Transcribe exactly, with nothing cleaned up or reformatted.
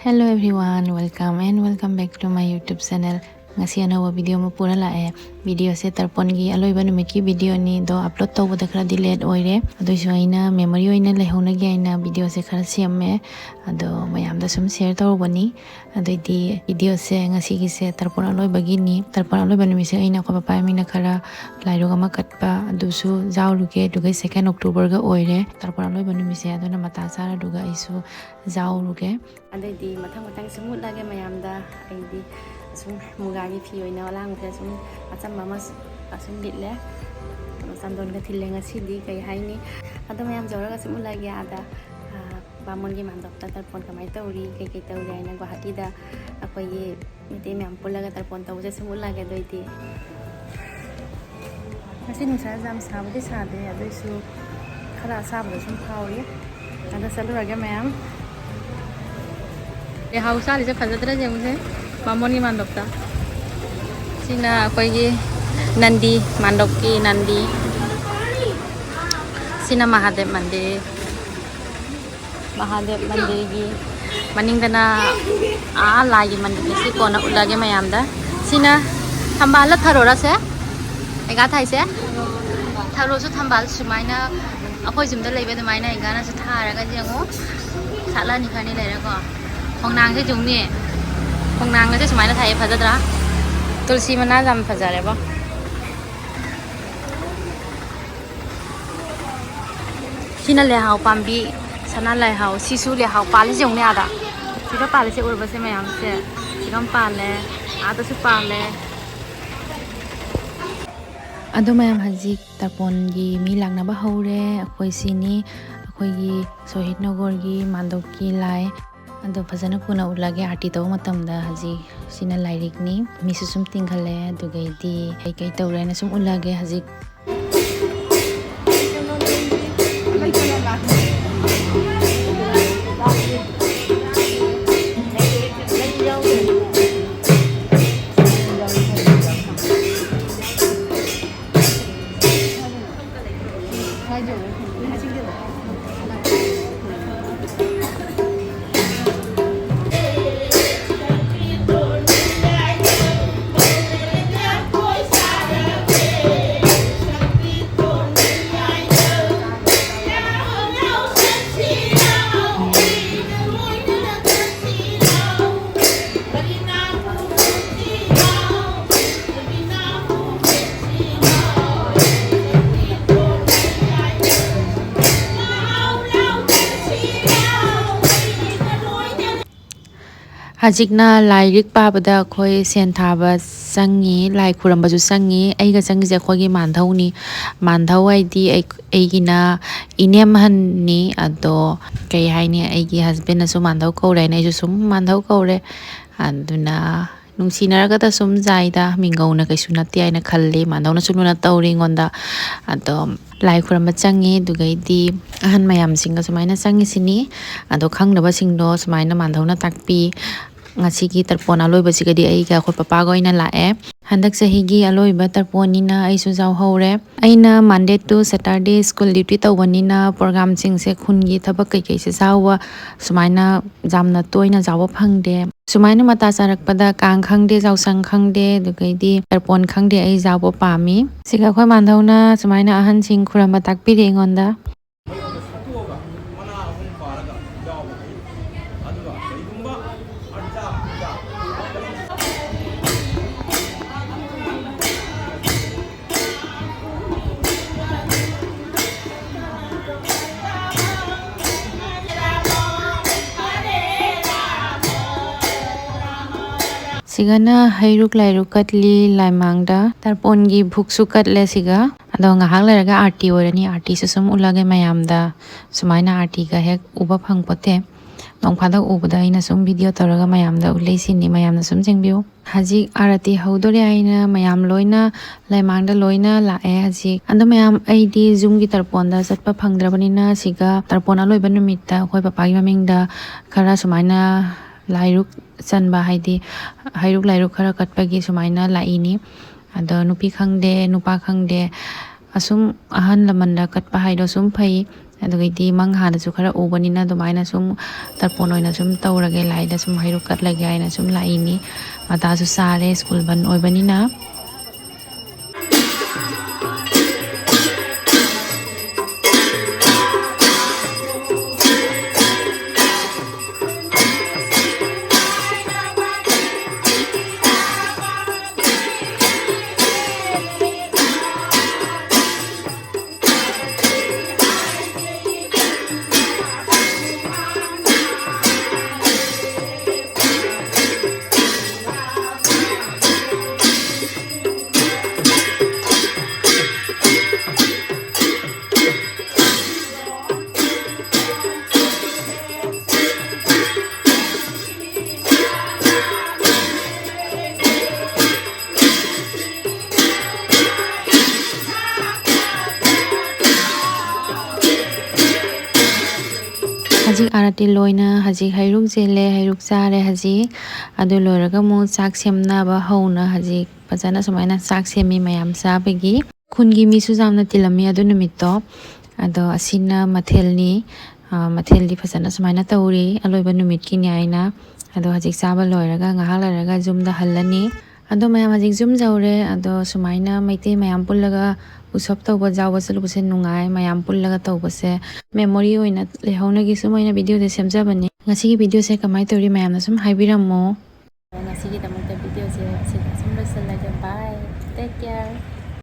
Hello everyone, welcome and welcome back to my YouTube channel. ꯉꯁꯤ ꯑꯅꯧꯕ video ꯑꯃ ꯄꯨꯔ ꯂꯥꯛꯑꯦ꯫ ꯚꯤꯗꯤꯑꯣꯁꯦ ꯇꯔꯄꯣꯟꯒꯤ ꯑꯂꯣꯏꯕ ꯅꯨꯃꯤꯠꯀꯤ ꯚꯤꯗꯤꯑꯣꯅꯤ, ꯑꯗꯣ ꯑꯞꯂꯣꯗ ꯇꯧꯕꯗ ꯈꯔꯗꯤ ꯂꯦꯠ ꯑꯣꯏꯔꯦ꯫ ꯑꯗꯨꯏꯁꯨ ꯑꯩꯅ ꯃꯦꯃꯣꯔꯤ ꯑꯣꯏꯅ ꯂꯩꯍꯧꯅꯒꯦ ꯍꯥꯏꯅ ꯚꯤꯗꯤꯑꯣꯁꯦ ꯈꯔ ꯁꯦꯝꯃꯦ, ꯑꯗꯣ ꯃꯌꯥꯝꯗ ꯁꯨꯝ ꯁꯤꯌꯔ ꯇꯧꯔꯨꯕꯅꯤ꯫ ꯑꯗꯨꯏꯗꯤ ꯚꯤꯗꯤꯑꯣꯁꯦ ꯉꯁꯤꯒꯤꯁꯦ ꯇꯔꯄꯣꯟ ꯑꯂꯣꯏꯕꯒꯤꯅꯤ꯫ ꯇꯔꯄꯣꯟ ꯑꯂꯣꯏꯕ ꯅꯨꯃꯤꯠꯁꯦ ꯑꯩꯅ ꯑꯩꯈꯣꯏ ꯄꯄꯥ ꯃꯤꯅ ꯈꯔ ꯂꯥꯏꯔꯨꯛ ꯑꯃ ꯀꯠꯄ, ꯑꯗꯨꯁꯨ ꯌꯥꯎꯔꯨꯒꯦ꯫ ꯑꯗꯨꯒ ꯁꯦꯀꯦꯟ ꯑꯣꯛꯇꯣꯕꯔꯒ ꯑꯣꯏꯔꯦ ꯇꯔꯄꯣꯟ ꯑꯂꯣꯏꯕ ꯅꯨꯃꯤꯠꯁꯦ, ꯑꯗꯨꯅ ꯃꯇꯥ ꯆꯥꯔꯗꯨꯒ ꯑꯩꯁꯨ ꯌꯥꯎꯔꯨꯒꯦ꯫ ꯑꯗꯨꯏꯗꯤ ꯃꯊꯪ ꯃꯊꯪ ꯁꯨꯝ ꯎꯠꯂꯒꯦ ꯃꯌꯥꯝꯗ꯫ ꯑꯩꯗꯤ ꯑꯁꯨꯝ ꯃꯨꯒꯥꯒꯤ ꯐꯤ ꯑꯣꯏꯅ ꯑꯂꯥꯡꯕꯁꯦ ꯑꯁꯨꯝ ꯑꯆꯝꯕ ꯑꯃ ꯑꯁꯨꯝ ꯂꯤꯠꯂꯦ꯫ ꯆꯟꯗꯣꯟꯒ ꯊꯤꯜꯂꯦ ꯉꯁꯤꯗꯤ, ꯀꯩ ꯍꯥꯏꯅꯤ꯫ ꯑꯗꯣ ꯃꯌꯥꯝ ꯌꯧꯔꯒ ꯁꯨꯝ ꯎꯠꯂꯒꯦ ꯑꯥꯗ꯫ ꯑꯥ, ꯕꯥꯃꯣꯟꯒꯤ ꯃꯥꯟꯗꯣꯞꯇ ꯇꯔꯄꯣꯟ ꯀꯃꯥꯏꯅ ꯇꯧꯔꯤ, ꯀꯩꯀꯩ ꯇꯧꯔꯤ ꯍꯥꯏꯅ ꯒꯨꯋꯥꯍꯥꯇꯤꯗ ꯑꯩꯈꯣꯏꯒꯤ ꯃꯩꯇꯩ ꯃꯌꯥꯝ ꯄꯨꯜꯂꯒ ꯇꯔꯄꯣꯟ ꯇꯧꯕꯁꯦ ꯁꯨꯝ ꯎꯠꯂꯒꯦ꯫ ꯑꯗꯨꯏꯗꯤ ꯉꯁꯤ ꯅꯨꯡꯁꯥꯁꯦ ꯌꯥꯝ ꯁꯥꯕꯗꯤ ꯁꯥꯗꯦ, ꯑꯗꯨꯏꯁꯨ ꯈꯔ ꯑꯁꯥꯕꯗ ꯁꯨꯝ ꯐꯥꯎꯔꯤ꯫ ꯑꯗ ꯆꯠꯂꯨꯔꯒꯦ ꯃꯌꯥꯝ꯫ ꯂꯩꯍꯥꯎ ꯁꯥꯠꯂꯤꯁꯦ ꯐꯖꯗ꯭ꯔꯥ ꯌꯦꯡꯉꯨꯁꯦ, ꯕꯥꯃꯣꯟꯒꯤ ꯃꯥꯟꯗꯣꯞꯇ꯫ ꯁꯤꯅ ꯑꯩꯈꯣꯏꯒꯤ ꯅꯟꯗꯤ, ꯃꯥꯟꯗꯣꯞꯀꯤ ꯅꯟꯗꯤ꯫ ꯁꯤꯅ ꯃꯍꯥꯗꯦꯕ ꯃꯟꯗꯤꯔ꯫ ꯃꯍꯥꯗꯦꯕ ꯃꯟꯗꯤꯔꯒꯤ ꯃꯅꯤꯡꯗꯅ ꯑꯥ ꯂꯥꯏꯒꯤ ꯃꯟꯗꯤꯔꯁꯦ, ꯁꯤ ꯀꯣꯟꯅ ꯎꯠꯂꯒꯦ ꯃꯌꯥꯝꯗ꯫ ꯁꯤꯅ ꯊꯝꯕꯥꯜꯂ ꯊꯔꯣꯔꯁꯦ? ꯑꯩꯒꯥ ꯊꯥꯏꯁꯦ? ꯊꯔꯣꯁꯨ ꯊꯝꯕꯥꯜ ꯁꯨꯃꯥꯏꯅ ꯑꯩꯈꯣꯏ ꯌꯨꯝꯗ ꯂꯩꯕ ꯑꯗꯨꯃꯥꯏꯅ ꯑꯩꯒꯥꯅꯁꯨ ꯊꯥꯔꯒ ꯌꯦꯡꯉꯨ꯫ ꯁꯥꯠꯂꯅꯤ ꯈꯔꯅꯤ ꯂꯩꯔꯒꯀꯣ꯫ ꯈꯣꯡꯅꯥꯡꯁꯦ ꯌꯦꯡꯉꯨꯅꯦ꯫ ꯈꯣꯡꯅꯥꯡꯒꯁꯦ ꯁꯨꯃꯥꯏꯅ ꯊꯥꯏꯌꯦ, ꯐꯖꯗ꯭ꯔꯥ? ꯇꯨꯜꯁꯤ ꯃꯅꯥ ꯌꯥꯝ ꯐꯖꯔꯦꯕꯣ꯫ ꯁꯤꯅ ꯂꯩꯍꯥꯎ ꯄꯥꯝꯕꯤ, ꯁꯅꯥ ꯂꯩꯍꯥꯎ꯫ ꯁꯤꯁꯨ ꯂꯩꯍꯥꯎ ꯄꯥꯜꯂꯤꯁꯦ ꯌꯦꯡꯉꯨꯅꯦ ꯑꯥꯗ꯫ ꯁꯤꯗ ꯄꯥꯜꯂꯤꯁꯦ ꯎꯔꯕꯁꯦ ꯃꯌꯥꯝꯁꯦ꯫ ꯁꯤꯗ ꯑꯃ ꯄꯥꯜꯂꯦ, ꯑꯥꯗꯁꯨ ꯄꯥꯜꯂꯦ꯫ ꯑꯗꯣ ꯃꯌꯥꯝ, ꯍꯧꯖꯤꯛ ꯇꯔꯄꯣꯟꯒꯤ ꯃꯤ ꯂꯥꯛꯅꯕ ꯍꯧꯔꯦ꯫ ꯑꯩꯈꯣꯏ ꯁꯤꯅꯤ, ꯑꯩꯈꯣꯏꯒꯤ ꯁꯣꯍꯤꯗ ꯅꯒꯔꯒꯤ ꯃꯥꯟꯗꯣꯞꯀꯤ ꯂꯥꯏ꯫ ꯑꯗꯣ ꯐꯖꯅ ꯀꯣꯟꯅ ꯎꯠꯂꯒꯦ ꯑꯥꯔꯇꯤ ꯇꯧꯕ ꯃꯇꯝꯗ꯫ ꯍꯧꯖꯤꯛ ꯁꯤꯅ ꯂꯥꯏꯔꯤꯛꯅꯤ, ꯃꯤꯁꯨ ꯁꯨꯝ ꯇꯤꯡꯈꯠꯂꯦ꯫ ꯑꯗꯨꯒꯩꯗꯤ ꯀꯩꯀꯩ ꯇꯧꯔꯦꯅ ꯁꯨꯝ ꯎꯠꯂꯒꯦ ꯍꯧꯖꯤꯛ꯫ ꯍꯧꯖꯤꯛꯅ ꯂꯥꯏꯔꯤꯛ ꯄꯥꯕꯗ ꯑꯩꯈꯣꯏ ꯁꯦꯟ ꯊꯥꯕ ꯆꯪꯉꯤ, ꯂꯥꯏ ꯈꯨꯔꯝꯕꯁꯨ ꯆꯪꯉꯤ꯫ ꯑꯩꯒ ꯆꯪꯉꯤꯁꯦ ꯑꯩꯈꯣꯏꯒꯤ ꯃꯥꯟꯙꯧꯅꯤ꯫ ꯃꯥꯟꯙꯧ ꯍꯥꯏꯗꯤ ꯑꯩ-, ꯑꯩꯒꯤꯅ ꯏꯅꯦꯝꯍꯟꯅꯤ꯫ ꯑꯗꯣ ꯀꯩ ꯍꯥꯏꯅꯤ, ꯑꯩꯒꯤ husbandꯅꯁꯨ ꯃꯥꯟꯙꯧ ꯀꯧꯔꯦ ꯍꯥꯏꯅ ꯑꯩꯁꯨ ꯁꯨꯝ ꯃꯥꯟꯙꯧ ꯀꯧꯔꯦ꯫ ꯑꯗꯨꯅ ꯅꯨꯡꯁꯤꯅꯔꯒꯗ ꯁꯨꯝ ꯌꯥꯏꯗ, ꯃꯤꯡꯒꯧꯅ ꯀꯩꯁꯨ ꯅꯠꯇꯦ ꯍꯥꯏꯅ ꯈꯜꯂꯤ꯫ ꯃꯥꯟꯙꯧꯅꯁꯨ ꯂꯨꯅ ꯇꯧꯔꯤ ꯑꯩꯉꯣꯟꯗ꯫ ꯑꯗꯣ ꯂꯥꯏ ꯈꯨꯔꯨꯝꯕ ꯆꯪꯉꯤ, ꯑꯗꯨꯒꯩꯗꯤ ꯑꯍꯟ ꯃꯌꯥꯝꯁꯤꯡꯒ ꯁꯨꯃꯥꯏꯅ ꯆꯪꯉꯤꯁꯤꯅꯤ꯫ ꯑꯗꯣ ꯈꯪꯗꯕꯁꯤꯡꯗꯣ ꯁꯨꯃꯥꯏꯅ ꯃꯥꯟꯙꯧꯅ ꯇꯥꯛꯄꯤ꯫ ꯉꯁꯤꯒꯤ ꯇꯔꯄꯣꯟ ꯑꯂꯣꯏꯕꯁꯤꯒꯗꯤ ꯑꯩꯒ ꯑꯩꯈꯣꯏ ꯄꯄꯥꯒ ꯑꯣꯏꯅ ꯂꯥꯛꯑꯦ꯫ ꯍꯟꯗꯛ ꯆꯍꯤꯒꯤ ꯑꯂꯣꯏꯕ ꯇꯔꯄꯣꯟꯅꯤꯅ ꯑꯩꯁꯨ ꯌꯥꯎꯍꯧꯔꯦ꯫ ꯑꯩꯅ Monday to Saturday school duty ꯇꯧꯕꯅꯤꯅ programꯁꯤꯡꯁꯦ, ꯈꯨꯟꯒꯤ ꯊꯕꯛ ꯀꯩꯀꯩꯁꯦ ꯌꯥꯎꯕ ꯁꯨꯃꯥꯏꯅ ꯌꯥꯝꯅ ꯇꯣꯏꯅ ꯌꯥꯎꯕ ꯐꯪꯗꯦ꯫ ꯁꯨꯃꯥꯏꯅ ꯃꯇꯥ ꯆꯥꯔꯛꯄꯗ ꯀꯥꯡ ꯈꯪꯗꯦ, ꯌꯥꯎꯁꯪ ꯈꯪꯗꯦ, ꯑꯗꯨꯗꯒꯤꯗꯤ ꯇꯔꯄꯣꯟ ꯈꯪꯗꯦ, ꯑꯩ ꯌꯥꯎꯕ ꯄꯥꯝꯃꯤ꯫ ꯁꯤꯒ ꯑꯩꯈꯣꯏ ꯃꯥꯟꯙꯧꯅ ꯁꯨꯃꯥꯏꯅ ꯑꯍꯟꯁꯤꯡ ꯈꯨꯔꯝꯕ ꯇꯥꯛꯄꯤꯔꯦ ꯑꯩꯉꯣꯟꯗ꯫ ꯁꯤꯒꯅ ꯍꯩꯔꯨꯛ ꯂꯥꯏꯔꯨꯛ ꯀꯠꯂꯤ ꯂꯥꯏꯃꯥꯡꯗ꯫ ꯇꯔꯄꯣꯟꯒꯤ ꯚꯨꯛꯁꯨ ꯀꯠꯂꯦ ꯁꯤꯒ꯫ ꯑꯗꯣ ꯉꯥꯏꯍꯥꯛ ꯂꯩꯔꯒ ꯑꯥꯔꯇꯤ ꯑꯣꯏꯔꯅꯤ꯫ ꯑꯥꯔꯇꯤꯁꯨ ꯁꯨꯝ ꯎꯠꯂꯒꯦ ꯃꯌꯥꯝꯗ꯫ ꯁꯨꯃꯥꯏꯅ ꯑꯥꯔꯇꯤꯒ ꯍꯦꯛ ꯎꯕ ꯐꯪꯄꯣꯠꯇꯦ꯫ ꯅꯣꯡ ꯐꯥꯗꯣꯛ ꯎꯕꯗ ꯑꯩꯅ ꯁꯨꯝ video ꯇꯧꯔꯒ ꯃꯌꯥꯝꯗ ꯎꯠꯂꯛꯏꯁꯤꯅꯤ꯫ ꯃꯌꯥꯝꯅ ꯁꯨꯝ ꯌꯦꯡꯕꯤꯌꯨ꯫ ꯍꯧꯖꯤꯛ ꯑꯥꯔꯇꯤ ꯍꯧꯗꯣꯔꯦ ꯍꯥꯏꯅ ꯃꯌꯥꯝ ꯂꯣꯏꯅ ꯂꯥꯏꯃꯥꯡꯗ ꯂꯣꯏꯅ ꯂꯥꯛꯑꯦ ꯍꯧꯖꯤꯛ꯫ ꯑꯗꯣ ꯃꯌꯥꯝ, ꯑꯩꯗꯤ ꯌꯨꯝꯒꯤ ꯇꯔꯄꯣꯟꯗ ꯆꯠꯄ ꯐꯪꯗ꯭ꯔꯕꯅꯤꯅ ꯁꯤꯒ ꯇꯔꯄꯣꯟ ꯑꯂꯣꯏꯕ ꯅꯨꯃꯤꯠꯇ ꯑꯩꯈꯣꯏ ꯄꯄꯥꯒꯤ ꯃꯃꯤꯡꯗ ꯈꯔ ꯁꯨꯃꯥꯏꯅ ꯂꯥꯏꯔꯨꯛ ꯆꯟꯕ, ꯍꯥꯏꯗꯤ ꯍꯩꯔꯨꯛ ꯂꯥꯏꯔꯨꯛ ꯈꯔ ꯀꯠꯄꯒꯤ ꯁꯨꯃꯥꯏꯅ ꯂꯥꯛꯏꯅꯤ꯫ ꯑꯗꯣ ꯅꯨꯄꯤ ꯈꯪꯗꯦ, ꯅꯨꯄꯥ ꯈꯪꯗꯦ, ꯑꯁꯨꯝ ꯑꯍꯜ ꯂꯃꯟꯗ ꯀꯠꯄ ꯍꯥꯏꯗꯣ ꯁꯨꯝ ꯐꯩ꯫ ꯑꯗꯨꯒꯩꯗꯤ ꯃꯪ ꯍꯥꯗꯁꯨ ꯈꯔ ꯎꯕꯅꯤꯅ ꯑꯗꯨꯃꯥꯏꯅ ꯁꯨꯝ ꯇꯔꯄꯣꯟ ꯑꯣꯏꯅ ꯁꯨꯝ ꯇꯧꯔꯒꯦ, ꯂꯥꯏꯗ ꯁꯨꯝ ꯍꯩꯔꯨꯛ ꯀꯠꯂꯒꯦ ꯍꯥꯏꯅ ꯁꯨꯝ ꯂꯥꯛꯏꯅꯤ꯫ ꯃꯇꯥꯁꯨ ꯆꯥꯔꯦ, school ꯕꯟ ꯑꯣꯏꯕꯅꯤꯅ꯫ ꯍꯧꯖꯤꯛ ꯑꯥꯔꯇꯤ ꯂꯣꯏꯅ ꯍꯧꯖꯤꯛ ꯍꯩꯔꯨꯛ ꯆꯦꯜꯂꯦ, ꯍꯩꯔꯨꯛ ꯆꯥꯔꯦ꯫ ꯍꯧꯖꯤꯛ ꯑꯗꯨ ꯂꯣꯏꯔꯒ ꯑꯃꯨꯛ ꯆꯥꯛ ꯁꯦꯝꯅꯕ ꯍꯧꯅ ꯍꯧꯖꯤꯛ ꯐꯖꯅ ꯁꯨꯃꯥꯏꯅ ꯆꯥꯛ ꯁꯦꯝꯃꯤ ꯃꯌꯥꯝ ꯆꯥꯕꯒꯤ꯫ ꯈꯨꯟꯒꯤ ꯃꯤꯁꯨ ꯌꯥꯝꯅ ꯇꯤꯜꯂꯝꯃꯤ ꯑꯗꯨ ꯅꯨꯃꯤꯠꯇꯣ꯫ ꯑꯗꯣ ꯑꯁꯤꯅ ꯃꯊꯦꯜꯅꯤ꯫ ꯑ, ꯃꯊꯦꯜꯗꯤ ꯐꯖꯅ ꯁꯨꯃꯥꯏꯅ ꯇꯧꯔꯤ ꯑꯂꯣꯏꯕ ꯅꯨꯃꯤꯠꯀꯤꯅꯤ ꯍꯥꯏꯅ꯫ ꯑꯗꯣ ꯍꯧꯖꯤꯛ ꯆꯥꯕ ꯂꯣꯏꯔꯒ ꯉꯥꯏꯍꯥꯛ ꯂꯩꯔꯒ ꯌꯨꯝꯗ ꯍꯜꯂꯅꯤ꯫ ꯑꯗꯣ ꯃꯌꯥꯝ ꯍꯧꯖꯤꯛ ꯌꯨꯝ ꯌꯧꯔꯦ꯫ ꯑꯗꯣ ꯁꯨꯃꯥꯏꯅ ꯃꯩꯇꯩ ꯃꯌꯥꯝ ꯄꯨꯜꯂꯒ ꯎꯁꯣꯞ ꯇꯧꯕ ꯌꯥꯎꯕ ꯆꯠꯂꯨꯕꯁꯦ ꯅꯨꯡꯉꯥꯏ꯫ ꯃꯌꯥꯝ ꯄꯨꯜꯂꯒ ꯇꯧꯕꯁꯦ memory ꯑꯣꯏꯅ ꯂꯩꯍꯧꯅꯒꯤ ꯁꯨꯝ ꯑꯩꯅ videoꯁꯦ ꯁꯦꯝꯖꯕꯅꯤ꯫ ꯉꯁꯤꯒꯤ videoꯁꯦ ꯀꯃꯥꯏꯅ ꯇꯧꯔꯤ ꯃꯌꯥꯝꯅ ꯁꯨꯝ ꯍꯥꯏꯕꯤꯔꯝꯃꯣ꯫ ꯉꯁꯤꯒꯤꯗꯃꯛꯇ videoꯁꯦ ꯑꯁꯤꯗ ꯁꯨꯝ ꯂꯣꯏꯁꯤꯜꯂꯒꯦ꯫ Bye, take care꯫